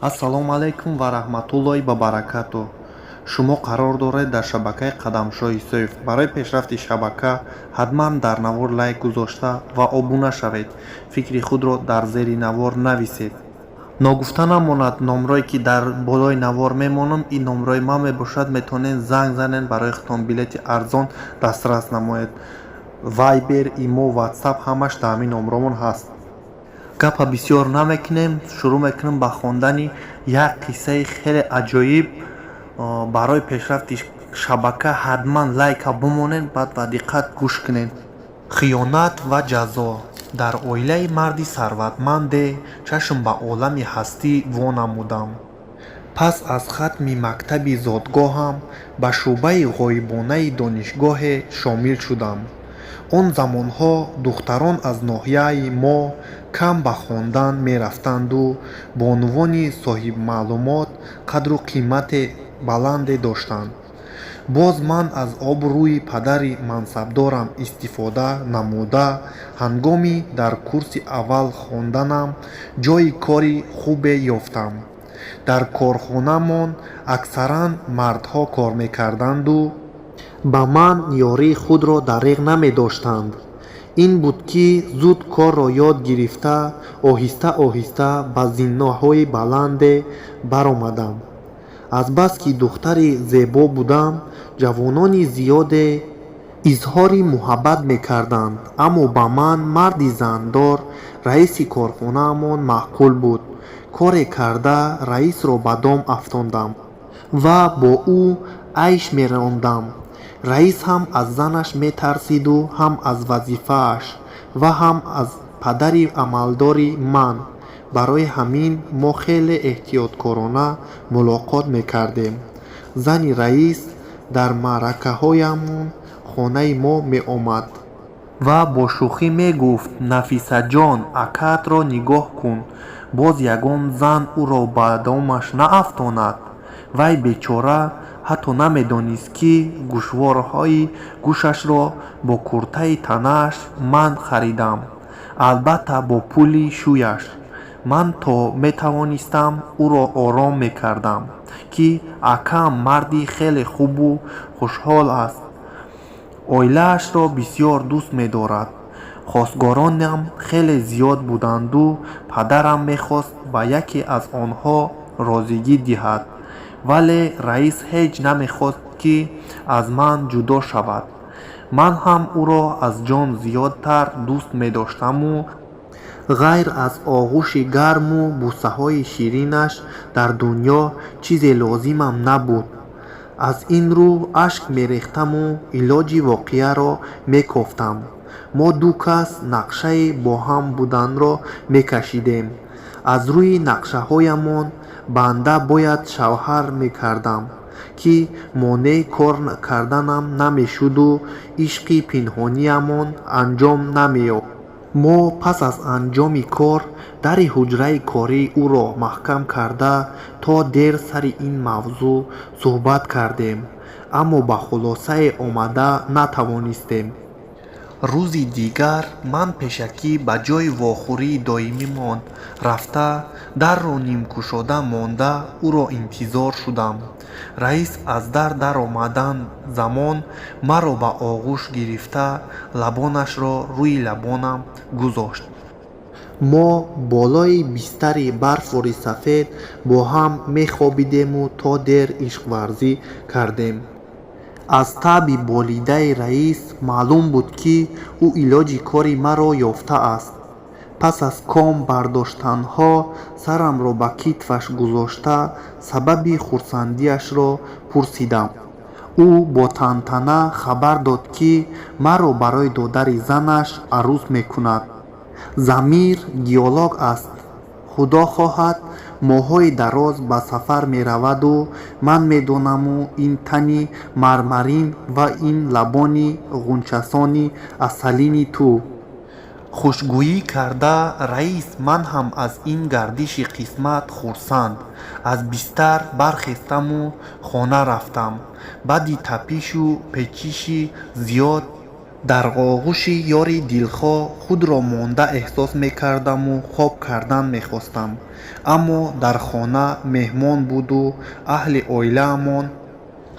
Ассалому алайкум ва раҳматуллоҳи ва баракатуҳ. Шумо қарор доред дар шабакаи Қадамшоҳ Исоев. Барои пешрафти шабака ҳатман дар навор лайк гузошта ва обуна шавед. Фикри худро дар зери навор нависед. Ногуфта намонад, номрое ки дар болои навор мемонам, ин номрои ман мебошад. Метавонед занг занед, барои худтон билети арзон дастрас намоед. Вайбер, имо, Ватсап ҳамаш дар ҳамин номромон ҳаст. Гапа бисёр намекунем, шурӯъ мекунем ба хондани як қиссаи хеле аҷоиб. Барои пешрафти шабака ҳатман лайка бимонед, баъд ба диққат гӯш кунед. Хиёнат ва ҷазо. Дар оилаи марди сарватманде чашм ба олами ҳастӣ вонамудам. Пас аз хатми мактаби зодгоҳам ба шӯъбаи ғоибонаи донишгоҳе шомил шудам. Он замонҳо духтарон аз ноҳияи мо кам ба хондан мерафтанду бонувони соҳибмаълумот қадру қимати баланде доштанд. Боз ман аз обрӯи падари мансабдорам истифода намуда, ҳангоми дар курси аввал хонданам ҷойи кори хубе ёфтам. Дар корхонамон аксаран мардҳо кор мекарданду ба ман ёрии худро дареғ намедоштанд. Ин буд, ки зуд корро ёд гирифта, оҳиста оҳиста ба зинаҳои баланде баромадам. Азбаски духтари зебо будам, ҷавонони зиёде изҳори муҳаббат мекарданд, аммо ба ман марди зандор, раиси корхонаамон маъқул буд. Коре карда, раисро ба дом афтондам ва бо ӯ айш мерондам. Раис ҳам аз занаш метарсиду, ҳам аз вазифааш ва ҳам аз падари амалдори ман. Барои ҳамин мо хеле эҳтиёткорона мулоқот мекардем. Зани раис дар маъракаҳоямон хонаи мо меомад ва бо шӯхӣ мегуфт: «Нафисаҷон, акаатро нигоҳ кун, боз ягон зан ӯро ба домаш наафтонад». Вай бечора ҳатто намедонист, ки гӯшворҳои гӯшашро бо куртаи танааш ман харидам, албатта, бо пули шӯяш. Ман то метавонистам ӯро ором мекардам, ки акаам марди хеле хубу хушҳол аст, оилаашро бисёр дӯст медорад. Хостгоронам хеле зиёд буданду падарам мехост ба яке аз онҳо розигӣ диҳад, вале раис ҳеҷ намехост, ки аз ман ҷудо шавад. Ман ҳам ӯро аз ҷон зиёдтар дӯст медоштаму ғайр аз оғӯши гарму бӯсаҳои ширинаш дар дунё чизе лозимам набуд. Аз ин рӯ ашк мерехтаму илоҷи воқеаро мекофтам. Мо ду кас нақшаи бо ҳам буданро мекашидем. Аз рӯи нақшаҳоямон банда бояд шавҳар мекардам, ки монеи кор карданам намешуду ишқи пинҳониямон анҷом намеёфт. Мо пас аз анҷоми кор дари ҳуҷраи кории ӯро маҳкам карда, то дер сари ин мавзӯъ суҳбат кардем, аммо ба хулосае омада натавонистем. Рӯзи дигар ман пешакӣ ба ҷойи вохӯрии доимимон рафта, дарро нимкушода монда, ӯро интизор шудам. Раис аз дар даромадан замон маро ба оғӯш гирифта, лабонашро рӯи лабонам гузошт. Мо болои бистари барфвори сафед бо ҳам мехобидему то дер ишқварзӣ кардем. Аз таъби болидаи раис маълум буд, ки ӯ илоҷи кори маро ёфтааст. Пас аз ком бардоштанҳо сарамро ба китфаш гузошта, сабаби хурсандиашро пурсидам. Ӯ бо тантана хабар дод, ки маро барои додари занаш арӯс мекунад. Замир геолог аст. Худо хоҳад, моҳҳои дароз ба сафар мераваду ман медонаму ин тани мармарин ва ин лабони ғунчасони асалини ту. Хушгӯӣ карда раис, ман ҳам аз ин гардиши қисмат хурсанд, аз бистар бархестаму хона рафтам. Баъди тапишу печиши зиёд Дар оғӯши ёри дилхоҳ худро монда эҳсос мекардаму хоб кардан мехостам. Аммо дар хона меҳмон буду аҳли оилаамон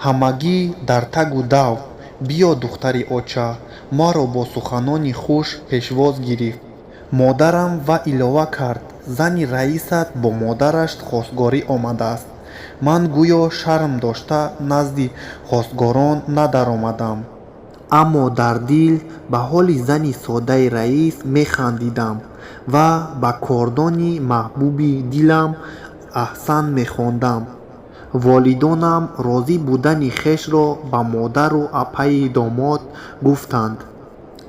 ҳамагӣ дар тагу дав. Биё, духтари оча, маро бо суханони хуш пешвоз гирифт модарам ва илова кард: Зани раисат бо модараш хостгорӣ омадааст. Ман гӯё шарм дошта назди хостгорон надаромадам. Аммо дар дил ба ҳоли зани содаи раис механдидам ва ба кордони маҳбуби дилам аҳсан мехондам. Волидонам розӣ будани хешро ба модару апаи домод гуфтанд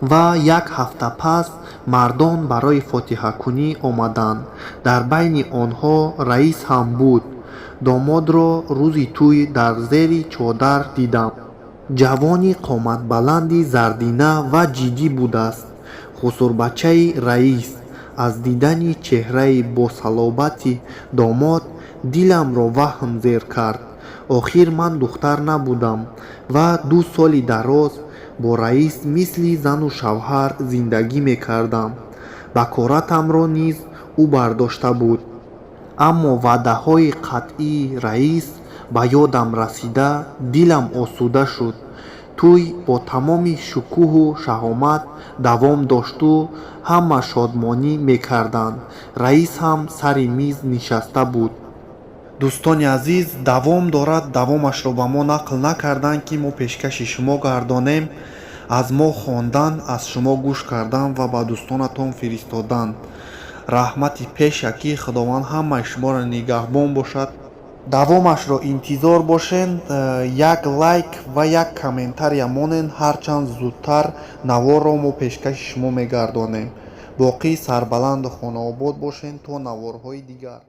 ва як ҳафта пас мардон барои фотиҳакунӣ омаданд. Дар байни онҳо раис ҳам буд. Домодро рӯзи тӯй дар зери чодар дидам. Ҷавони қоматбаланди зардина ва ҷиддӣ будааст. Хусурбачаи раис. Аз дидани чеҳраи босалобати домод диламро ваҳм зер кард. Охир ман духтар набудам ва 2 соли дароз бо раис мисли зану шавҳар зиндагӣ мекардам. Бакоратамро низ ӯ бардошта буд. Аммо ваъдаҳои қатъии раис ба ёдам расида, дилам осуда шуд. Тӯй бо тамоми шукӯҳу шаҳомат давом дошту ҳама шодмонӣ мекарданд. Раис ҳам сари миз нишаста буд. Дӯстони азиз, давом дорад. Давомашро ба мо нақл накарданд, ки мо пешкаши шумо гардонем. Аз мо хондан, аз шумо гӯш кардан ва ба дӯстонатон фиристодан. Раҳмати пешакӣ, Худованд ҳамаи шуморо нигаҳбон бошад. Давомашро интизор бошен. Як лайк ва як комментария монен, ҳарчанд зудтар наворро мо пешкаши шумо мегардонем. Боқӣ сарбаланду хонаобод бошен то наворҳои дигар.